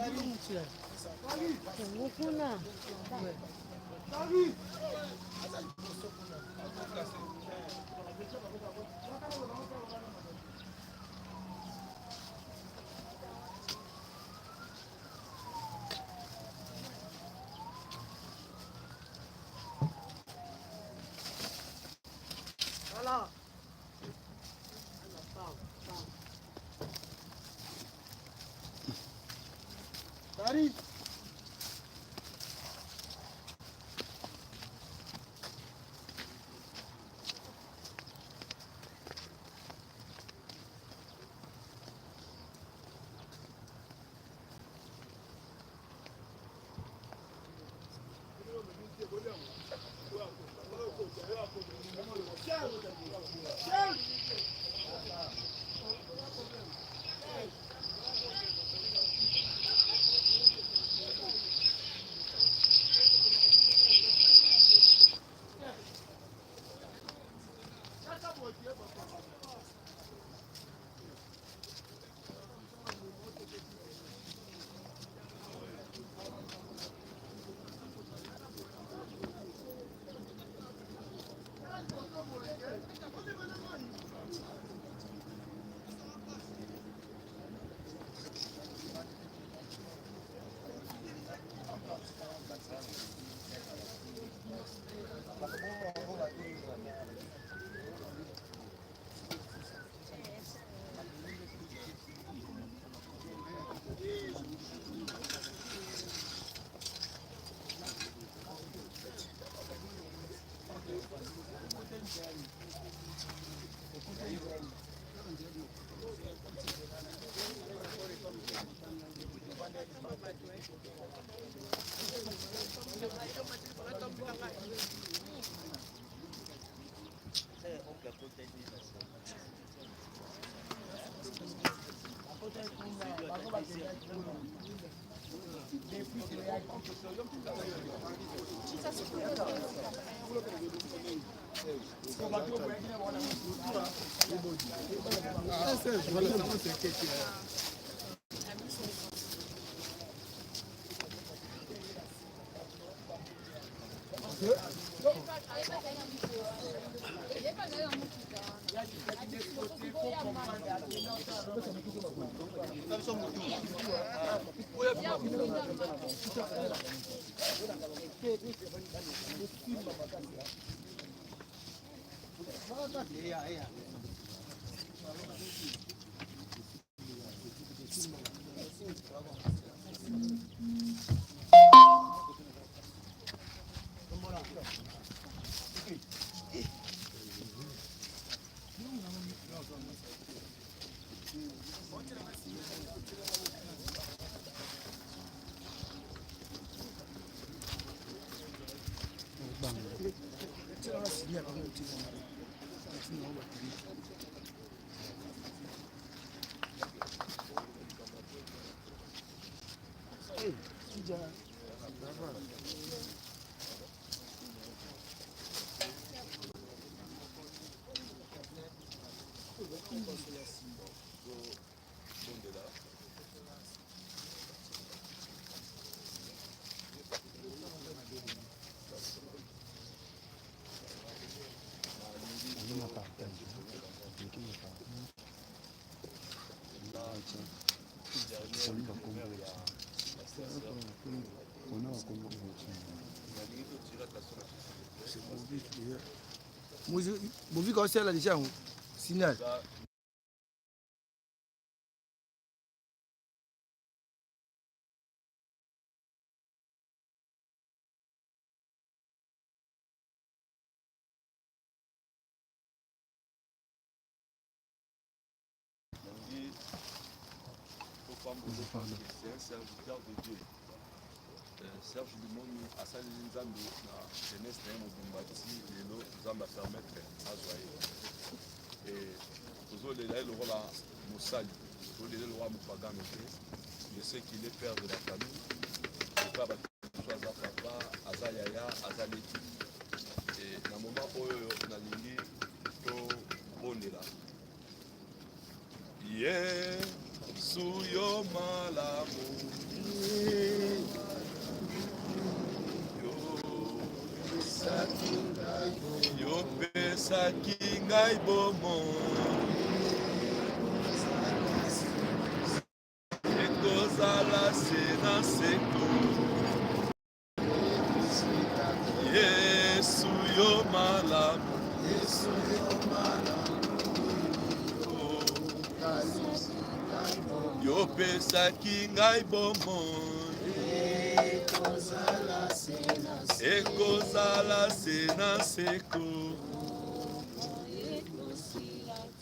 Yango kuna. Voilà. Dari. Bovika osala deja yango signal. C'est un serviteur de Dieu. Serge Lumoni asaleli Nzambe na jeunesse na ye mobimba ti lelo Nzambe apermettre azwa ye. Et tozolela ye lokola mosali, tozolela ye lokola mopagano te. Je sais qu'il est père de la famille. Epa bato mosusu aza papa, aza yaya, aza leki. Et na moment oyo nalingi tobondela Yesu yo malamu. Yopesaki ngai bomoi ekozala se na seko. Yesu yo malamu. Yopesaki ngai bomoi ekozala se na seko.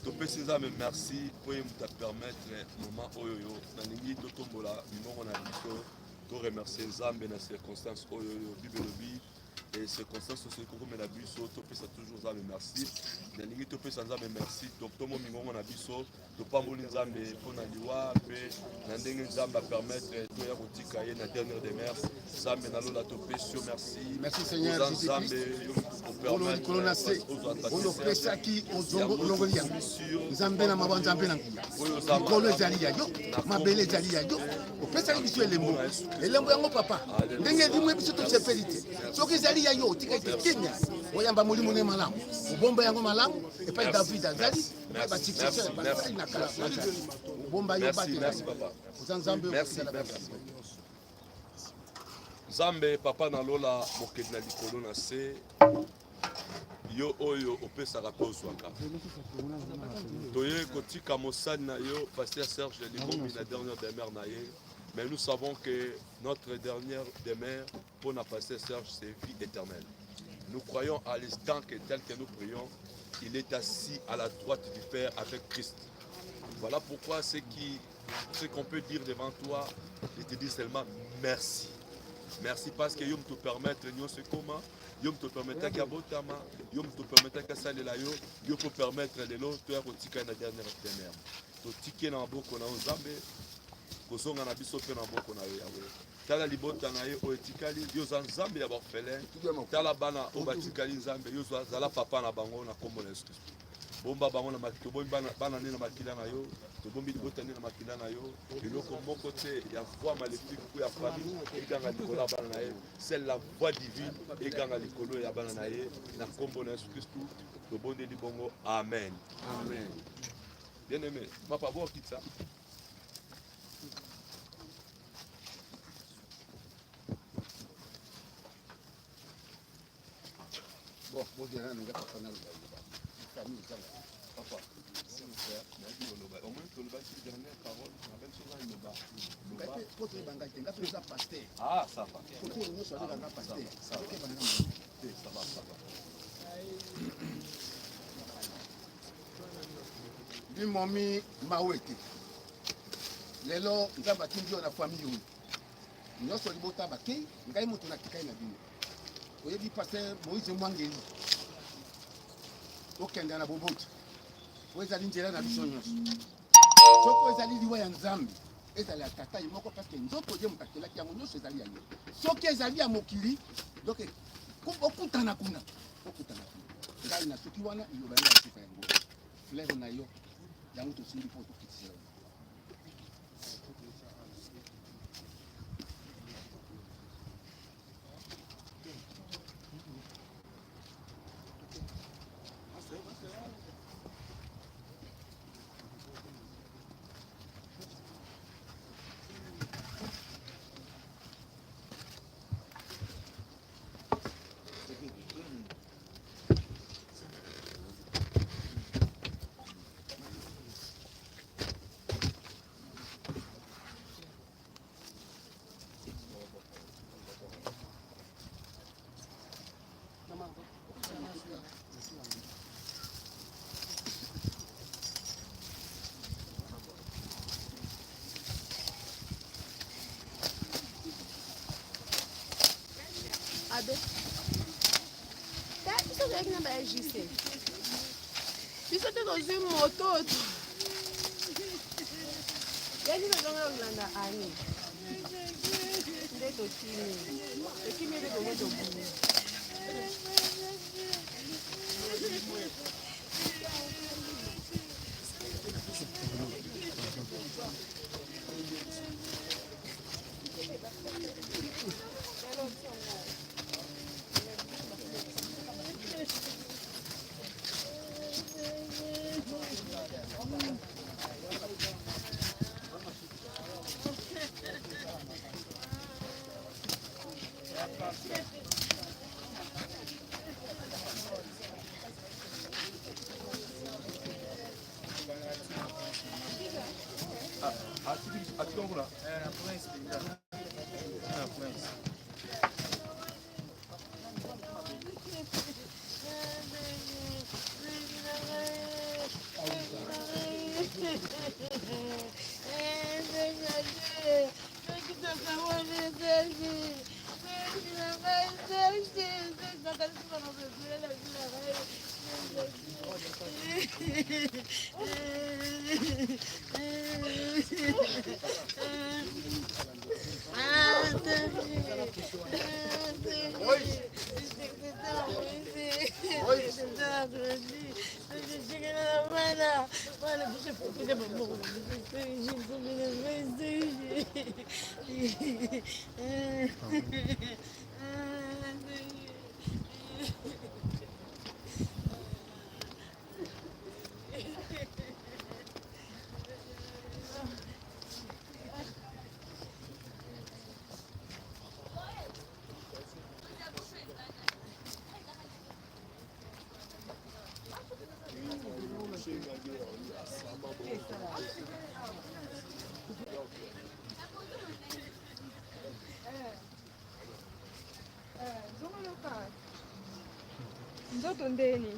Topesi Nzambe merci mpo ye moto apermettre moment oyo yo nalingi totombola mingongo na biso to remercier Nzambe na circonstance oyo yo Bible elobi e circonstance oyo ekokomela biso topesa toujours Nzambe merci. Nalingi topesa Nzambe merci totomo mingongo na biso topamboli Nzambe mpo na liwa mpe na ndenge Nzambe apermettre toya kotika ye na dernière demeure. Nzambe na lola topesi yo merci. Merci Seigneur Oza Jésus Nzambe Christ. yo moto Oyo likolo na se, oyo opesaki ozongo olongoli yango. Nzambe na mawa, Nzambe na nguya. Likolo ezali ya yo, mabele ezali ya yo. Opesaki biso elembo, elembo yango papa. Ndenge elimwe biso tosepeli te. Soki ezali ya yo, otika ete kimia. Oyamba molimo ne malamu, obomba yango malamu epai David azali, epai ba successeur basali na kala bazali. Obomba yo Merci, batela merci yo. papa. Oza Nzambe oyo Merci, okosala merci. banzambe. Nzambe papa na lola mokeli na likolo na se yo oyo opesaka mpe ozwaka toye kotika mosali na yo pasteur Serge Limomi na dernière demeure na ye, mais nous savons que notre dernière demeure pour na pasteur Serge c'est vie éternelle. Nous croyons à l'instant que tel que nous prions, il est assis à la droite du Père avec Christ. Voilà pourquoi ce qu'on peut dire devant toi, je te dis seulement merci. Merci parce que yo te permettre nyonso ekoma, yo te permettre ya botama, yo te permettre ya salela yo, yo peut permettre lelo toya kotika na dernière demeure. Totike na maboko na yo Nzambe, kozonga na biso mpe na maboko na yo Yahweh. Tala libota na ye oyo etikali, yo oza Nzambe ya baorphelin. Tala bana oyo batikali Nzambe, yo zala papa na bango na kombo na Yesu Kristo. Bomba bango na makila, tobombi bana nde na makila na yo, tobombi libota nde na makila na yo. Eloko moko te ya voix maléfique ou ya famille eganga likolo ya bana na ye, c'est la voix divine eganga likolo ya bana na ye na kombo na Yesu Kristo. Tobondeli bongo, amen. Amen. Bien aimé, papa bo kitsa. Bon, bon, bien, nga papa na loba. Famille ezanga. Papa, s'il vous plaît, nayebi koloba. Au moins tolobaki dernière parole, na belle chose aloba. Ngai mpe po toyeba ngai te, ngai mpe oza pasteur. Ah, ça va. Kote oyo nyonso azalaka nga pasteur. Ça va. Okeba na nga. Ça va, ça va. Limomi mawete. Lelo Nzambe atindi yo na famille oyo. Nyonso libota bakei, ngai moto natikali na bino. Oyebi pasteur Moïse Mwangeli. Okenda na boboti. Oyo ezali nzela na biso nyonso. Soki ezali liwa ya Nzambe, ezali ya tata ye moko parce que nzoto ye moto akelaki yango nyonso ezali ya ye. Soki ezali ya mokili, donc okutana kuna, okutana kuna. Ngai na soki wana liloba ya suka yango. Fleur na yo, yango tosimbi mpo tokitisa yo. Abe. Biso tozalaki na ba JC. Biso te tozwi moto. Yaki tozonga kolanda Ani. Nde tokimi. Tokimi nde tongo tobimi. Nzoto ndeni.